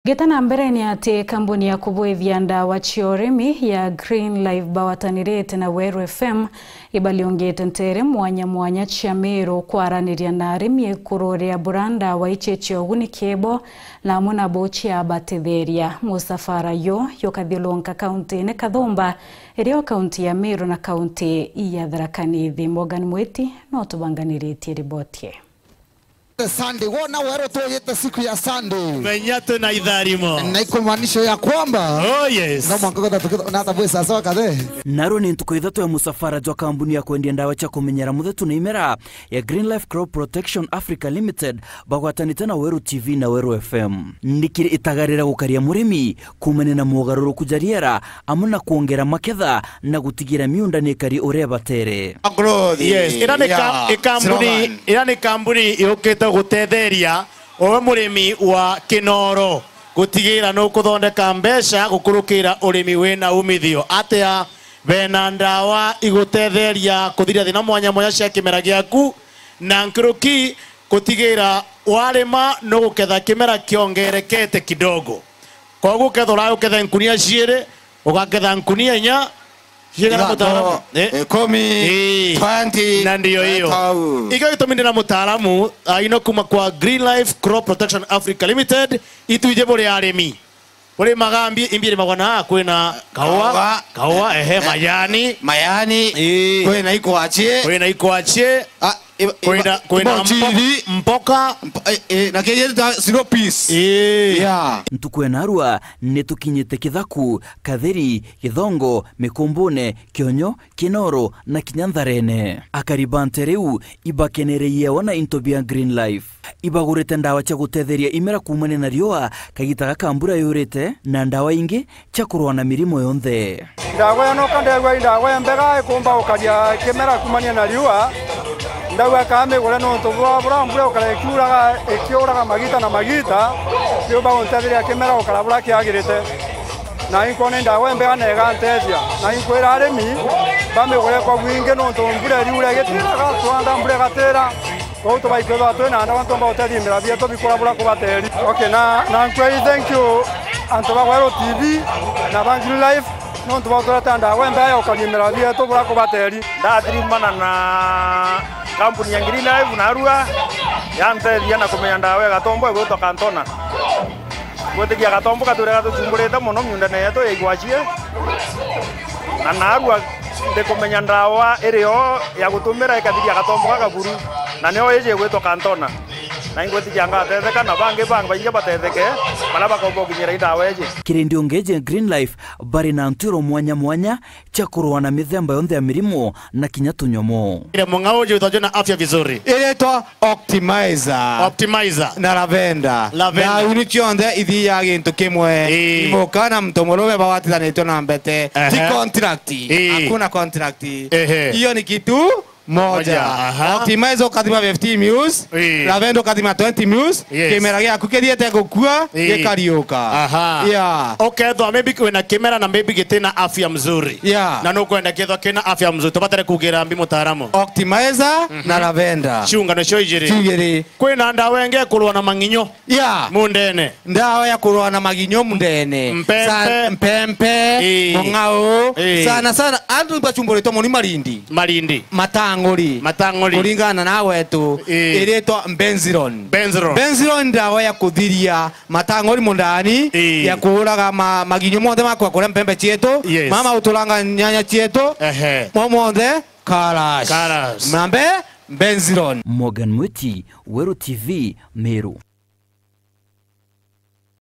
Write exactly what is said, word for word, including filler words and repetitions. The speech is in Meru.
Ngita na mbere ni ati kambuni ya kubwithia ndawa cia urimi ya Green Life bagwatanirite na Weru F M ibaliungite nteere mwanya mwanya cia Meru kwaraniria na arimi ikuru ria bura ndawa ici cia uguni kibo na amwe nabo ciabatetheria. Musafara yo yukathiulunka kauntine kathumba, irio kaunti ya Meru na kaunti ya Tharaka Nithi. Morgan Mwiti no tubanganiritie riboti ii. Sunday, wona Weru twiyite siku ya Sunday. Menya twina itharimo. Na ikumaanisha ya kwamba Oh, yes. no mwanka kwenda tukitha, na hata bwisa sawa kathe. Narua ni ntuku ithatu ya musafara jwa kambuni ya kwendia ndawa cia kumenyera muthetu na imera ya Green Life Crop Protection Africa Limited bagwatanite na Weru T V na Weru F M. Nikiri itagarira gukaria murimi kuumania na mogaruruku ja riera, amwe na kwongera maketha na gutigira miunda ni ikari uria ibatere. Yes, ira ni ka-, Yeah, ikambuni, slogan. Ira ni kambuni yukite gutetheria we murimi wa Kinoro gutigira nukuthondeka mbeca gukurukira urimi wina umithio. Atia? Bena ndawa igutetheria kuthiria thina mwanya mwanya cia kimera giaku, na nkuruki gutigira warima nuguketha kimera kiongerekete kidogo. Koguo ukethira ukethe nkunia ciiri, ugaketha nkunia inya, cigana Ithano, mutaaramu? Eh? ikumi, Ii. twenty, Na ndio hiyo. thirty. Ikio gitumi ndina mutaaramu, aino kuma kwa Green Life Crop Protection Africa Limited, itwiji buri arimi. Buri magambi, imbi irimagwa na kwina kaua, Kaua. kaua, ehe, Eh, majani. Majani. Ii. Kwina ikwachi. Kwina ikwachi. Ah, i-, i-, Kwina, kwina mbo-, mbochiri. mboka. Mp-, eh, eh, na kiri ta slow piece. Ii. Yeah. Ntuku ya narua ni tukinyite Kithaku, Katheri, Githongo, Mikumbune, Kionyo, Kinoro na kinya Ntharene. Akari ba ntere iu ibakenereie ona into bia Green Life. Ibagurite ndawa cia gutetheria imera kuumania na riua kagita gaka mbura yurite, na ndawa ingi cia kurua na mirimo yonthe. Ndawa ino ka ndeegua i ndawa imbega ikumba gukaria kimera kuumania na riua. Ndauga ka migure nontu bwa bura mbura gukara ikiuraga, ikiuraga magita na magita, yumba guntetheria kimera gukara bura kiagirite. Na inkwona i ndawa imbega na igantethia. Na inkwira arimi bamigure kwa bwingi nontu mbura iriura igitiraga, twanda mbura igatira. Kwou tubaikethwa twina ndawa ntomba gutethia imera bietu bikura bura kubateri. Okay, na, na nkwiri thank you antu ba Weru T V na ba Green Life nontu bwa gutureta ndawa imbega ya gukaria imera bietu bura kubateri. Ndathirimana na kampuni ya Green Life narua yantethia na kumenya ndawa igatombo igwitwa Kantona. Gwitikia gatombo gatwire gatuchumburite mono miundene yetu ya igwachie. Na narua ndikumenya ndawa iri o ya gutumira ikathiria gatombo gaka buru, na nio iji igwitwa Kantona. Na ingwitikia ngatetheka na bangi bang-, baingi batetheke, baria bakomba gukinyira i ndawa iji. Kiri ndiungeje Green Life bari na ntwiro mwanya mwanya cia kurua na mithemba yonthe ya mirimo na kinya tunyomo. Ile mung'ao uju witwa na afya vizuri. Iritwa Optimizer. Optimizer. Na Lavender. Lavender. Na uni cionthe ithiaga gintu kimwe. Ii. Imuka na mtu murume bagwatitanitwe na mbete. Ehe. Ti contract. Ii. Hakuna contract. Ehe. Hiyo ni kitu moja. Moja, aha. Optimizer ukathima fifteen mils. Ii. Lavender ukathima twenty mils. Yes. Kimera giaku kithiete gukua, Ii. gikariuka. Aha. Yeah. Ukethwa maybe wina kimera na maybe gitina afya mzuri. Yeah. Na nukwenda kethwa kina afya mzuri. Tubatare kugira mbi mutaaramu. Optimizer Mhm. na Lavender. Ciungano cio ijiri. Cio ijiri. Kwina ndawa ingi kurua na mang'inyo. Yeah. Mundene. Ndawa ya kurua na maginyo mundene. Mpempe. Sa-, mpempe, Ii. mung'ao. Ii. Sana sana, antu bachumburitwe mono ni marindi. Marindi. Matang'uri. Matang'uri. Kuringana na wetu, Ii. iritwa Benziron. Benziron. Benziron ndawa ya kuthiria matang'uri mundani, Ii. ya kuuraga ma-, maginyo monthe makwa kuria mpempe cietu, Yes. mama uturanga nyanya cietu, Ehe. mo monthe, Karash. Karash. Mambe, Benziron. Morgan Mwiti, Weru T V, Meru.